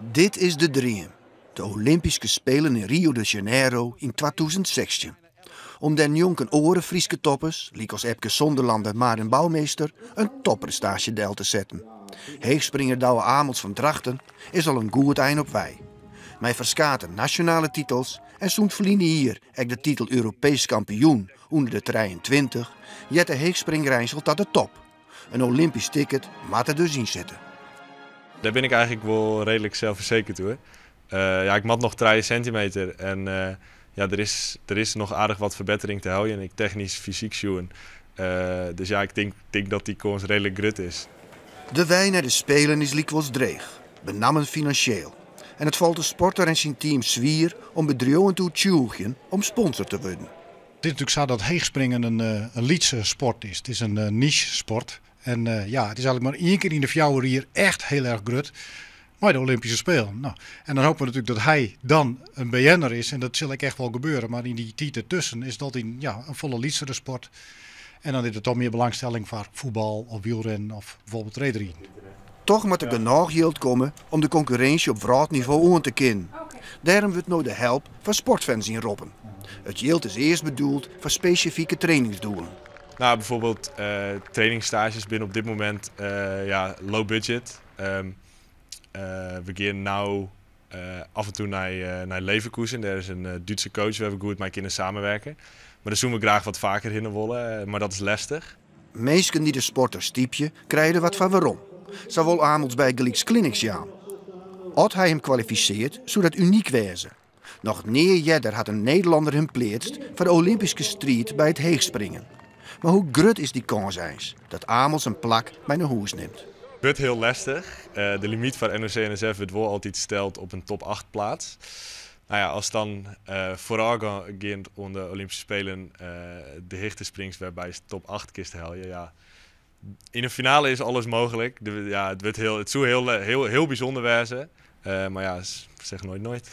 Dit is de dream, de Olympyske Spelen yn Rio de Janeiro yn 2016. Om dêr njonken oare Fryske toppers, lykas Epke Zonderland en Marin Bouwmeester, in topprestaasje del te setten. Heechspringer Douwe Amels fan Drachten is al in goed ein op wei. Mei ferskate nasjonale titels en sûnt ferline jier ek de titel Europeesk kampioen ûnder de 23, heart de heechspringer eins al ta de top. In Olympysk ticket moat der dus yn sitte. Dêr bin ik eigentlik wol reedlik selsfersekerd oer. Ja, ik moat noch 3 sintimeter en ja, der is noch aardich wat ferbettering te heljen, ek technysk, fysyk sjoen. Dus ja, ik tink dat dy kâns reedlik grut is. De wei nei de Spelen is lykwols dreech, benammen finansjeel. En it falt de sporter en syn team swier om bedriuwen te oertsjûgjen om sponsor te wurden. It is natuerlik sa dat heechspringen in lytse sport is. It is in niche sport. En ja, it is eigentlik mar ien kear yn de 4 jier echt hiel erch grut mei de Olympyske Spelen. No, en dan hoopje we natuerlik dat hy dan in BN'er is en dat sil ek echt wol gebeure. Mar yn dy tiid dertusken is dat yn, ja, in folle lytsere sport. En dan is der dochs mear belangstelling foar fuotbal of wielrennen of bygelyks reedriden. Dochs moat der genôch jild komme om de konkurrinsje op wrâldnivo oan te kinnen. Dêrom wurdt no de help fan sportfans ynroppen. It jild is earst bedoeld foar spesifike trainingsdoelen. No, bygelyks trainingsstaazjes binne op dit momint ja, low budget. We geane no ôf en ta nei Leverkusen. Dêr is in Dútske coach wêr't we goed mei kinne samenwerken. Mar dêr soene we graach wat faker hinne wolle, mar dat is lestich. Minsken dy't de sporter stypje, krije der wat foar werom. Sa wol Amels bygelyks clinics jaan. As hy him kwalifisearret, soe dat unyk wêze. Noch nea earder hat in Nederlanner him pleatst foar de Olympyske striid by it heechspringen. Mar hoe grut is dy kâns eins dat Amels in plak mei nei hûs nimt? It wurdt hiel lestich. De limyt foar NOC-NSF wurdt wol altyd steld op in top 8 plaats. No ja, as dan foarôfgeand oan de Olympyske Spelen de hichtespringst wêrby'tst top 8 kinst helje, ja. Yn de finale is alles mooglik. Ja, it soe hiel, hiel, hiel bysûnder wêze. Mar ja, sis noait noait.